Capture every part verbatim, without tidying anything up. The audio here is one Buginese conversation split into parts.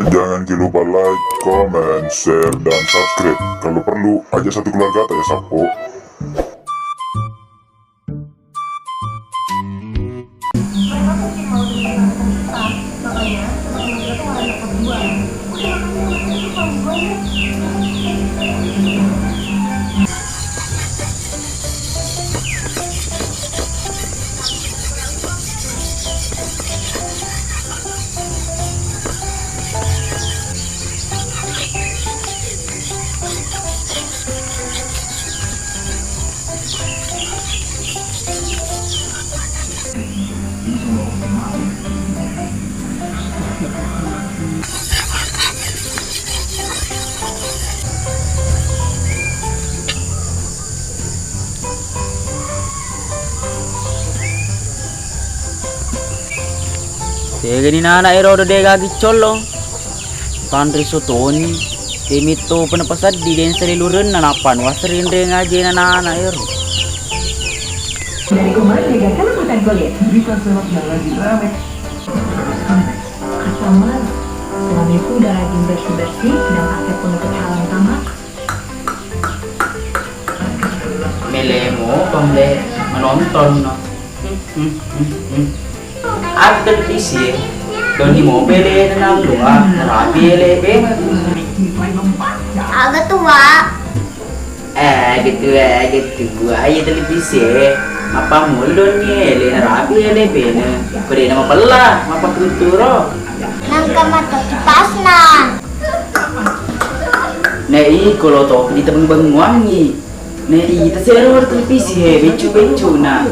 Jangan ki lupa like, comment, share, dan subscribe. Kalau perlu, ajak satu keluarga ta ya sappo. Tegani nana ero do dega giccollo. Tanre sotoni, te mitto pena pasaddi den salilurenna nappa nuassering rinreng ajena nana ero. Dari kuman jaga kelembutan kulit. Berita sehat yang lagi rame. Asam manis. Suamiku udah rajin bersih-bersih dan pakai penutup halaman kamar. Melemo pemle menonton no. Atu televisi e, doni mobile na nalloa, narapi ele bena. Aga tu, Wa? Eh, gitu, eh, gitu. Ayo televisi e, apa mulu doni ele narapi ele bena. Kode nama pella, mapa kuturo. Nangka mata kipasna. Ne iko lo to di tebeng-benguangi. Ne ita sero televisi he, beccu-beccu na.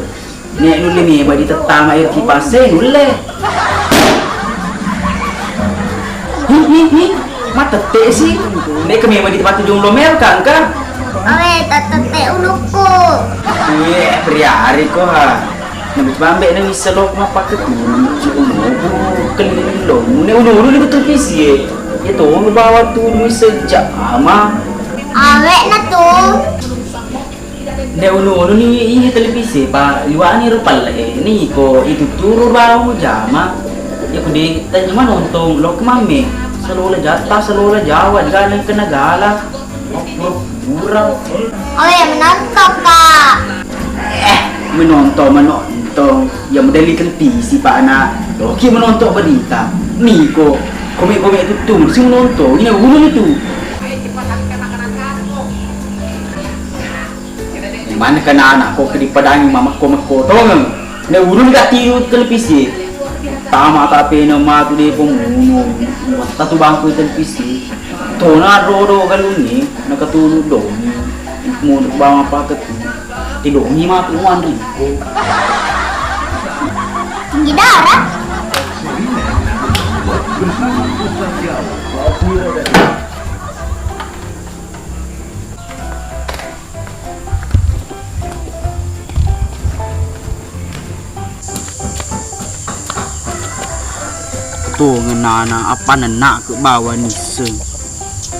Ne nulle meba di tettama air kipas he, nulle. Hi, hi, hi. Matette si. Ne ke meba di tempat jumlo mel kangka. Oe, tatette ulukku. Iye, priari ko ha. Nabi bambe na missa lo mappakketu, kelilong. Ne ulu-ulu ni betul pisi e. Iya to, lu bawa tu missa jama. Awek na tu. Ne ulu-ulu ni iya televisi, pa liwani ro palle e. Ni ko itu turu bawa mu jama. Ya ku de tanya manontong lo ke mamme. Salola jatta, salola jawa, jika neng kena gala. Pura-pura. Oh ya, menonton, Kak. Eh, menonton, menonton. Ya, model televisi, Pak, anak. Loki menonton berita. Niko, komik-komik itu tuh, si menonton. Ini ulu itu. Mana kena anak kok dipadangi mama ko mekko tongeng. Ne ulu ni kati televisi. Tama tapi nama tu dia pembunuh. Satu bangku televisi. Tona rodo galungnge, nakatulu dongi, mundu bawang pakketu, ti dongi matu muanriko. Tinggi darah. Tuh ngenana apa nenna ke bawa nisseng.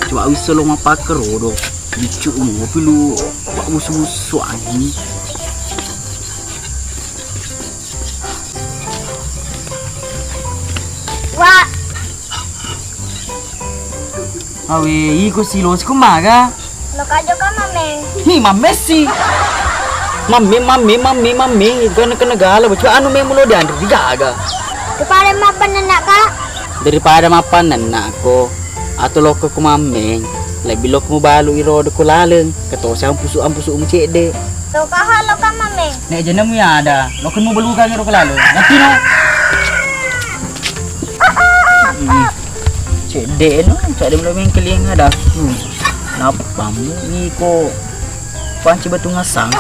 Coba wisseng lo mappakkerodo. Biccu ngopi lu busu-busu anjing. Wa. Awe, iko si lo siku maga? Lo kajo ka mamme. Hi, mamme si. Mamme, mamme, mamme, mamme. Gana kena gala, baca anu memu lo dianre digaga. Kepada mapan anak, Kak. Daripada mapan anak ko. Atau lokko ko mammeng, lebbi lokko mubalu iro de ko laleng, ketosi ampusu-ampusu mu cedde. Lo kaha lo ka mamme. Nek jenemu ya ada, lokko mubalu kami ro ko laleng. Nanti no. Hmm. Cedde no, cedde lo mengkeling ada. Hmm. Nappamu iko panci batu ngasang.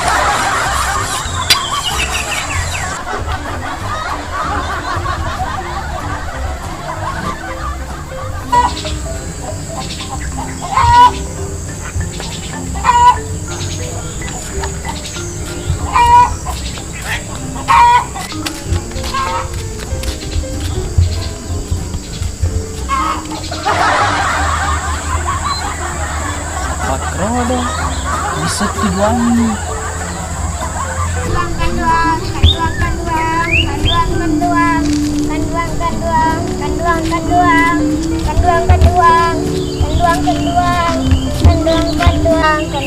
Pakrodo bisa tujuanmu. Kanduang, kanduang, kanduang, kanduang, kanduang, kanduang, kanduang, kanduang, kanduang, kanduang, kanduang, kanduang,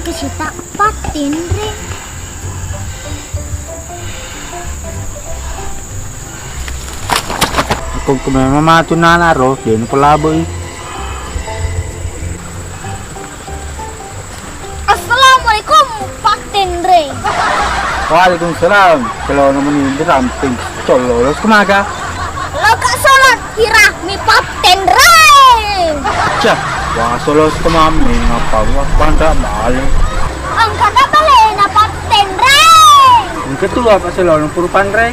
Kasita pattenre. Aku kemana matu nana ro, dia ni pelabui. Assalamualaikum, Pak Tenre. Waalaikumsalam. Kalau nomor ini ramping, cololos kemaga? Loka sholat hirah mi Pak Tenre. Cah, wah, solos kemami, ngapa gua pandra balik? Engka tak balik na Pak Tenre. Engka tuh apa selalu puru pandre?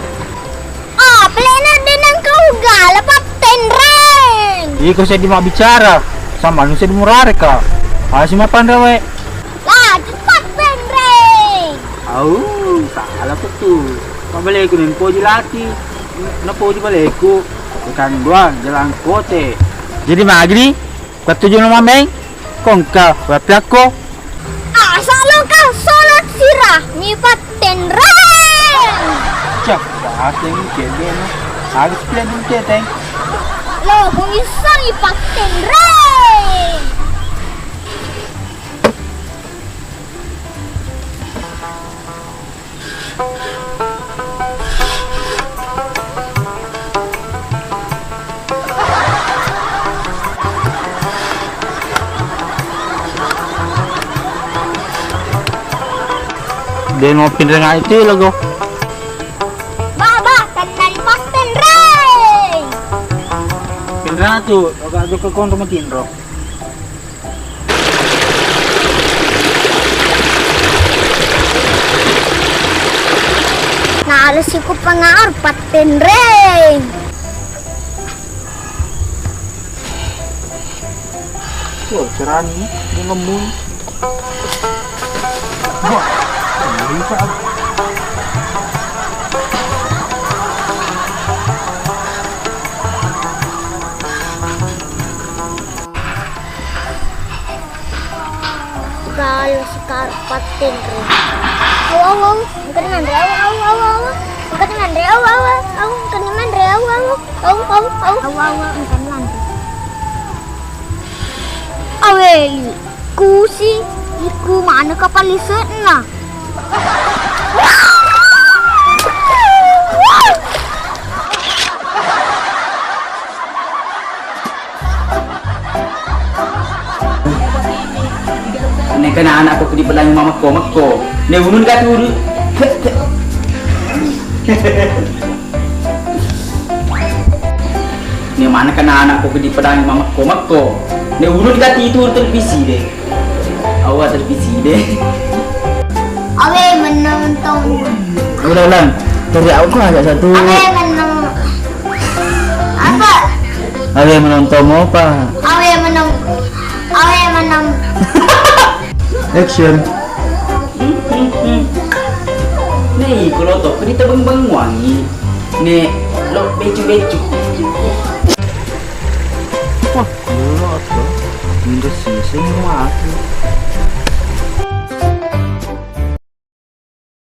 Ah, plener denang kau gala Pak Tenreng. Iko seddi mabbicara, sama anu seddi murareka. Asi mapanre we. Lah, cepat Tenreng. Au, salah betul. Pabaleku ning poji lati. Napoji baleku. Tekan dua jalan kote. Jadi magini? Pattuju no mameng, kongka wapiakko. Asa loka sholat sirah mi Pak Tenreng. Cah, bahasa ini cedek no. Harus pilihan dulu ceteng. Lo, pengisar mi Pak Tenreng. Demo pinreng aja tuh lagu. Baba, tenang pas tenreng. Pinreng tuh, agak juga konro matinro. Nalesiku pengaur pattenreng. Tuh, cerani, dia ngembun. Wah, ngeri, Pak. Galo sekar patten ro. Au, au, au. Engka nanre. Au, au, au, au. Engka nanre. Au, au, au. Au, engka nanre. Au, au, au. Au, au, au. Au, au, au. Engka nanre. Awe, kusi, iku mana kapal lisetna? Nengka na anakku dipedangi mamakko-makko. Ne unun ka turu. Ne mana ka na anakku dipedangi mamakko-makko. Ne unun ka turu televisi de. Awa televisi de. Awe menonton. Ulang, ulang. Dari aku aja satu. Awe menonton. Apa? Awe menonton apa? Awe menonton. Awe menonton. Action. Nei, kalau to, kita beng-beng wangi. Ne, lo becu-becu. Wah, gila tuh. Minta sising mati.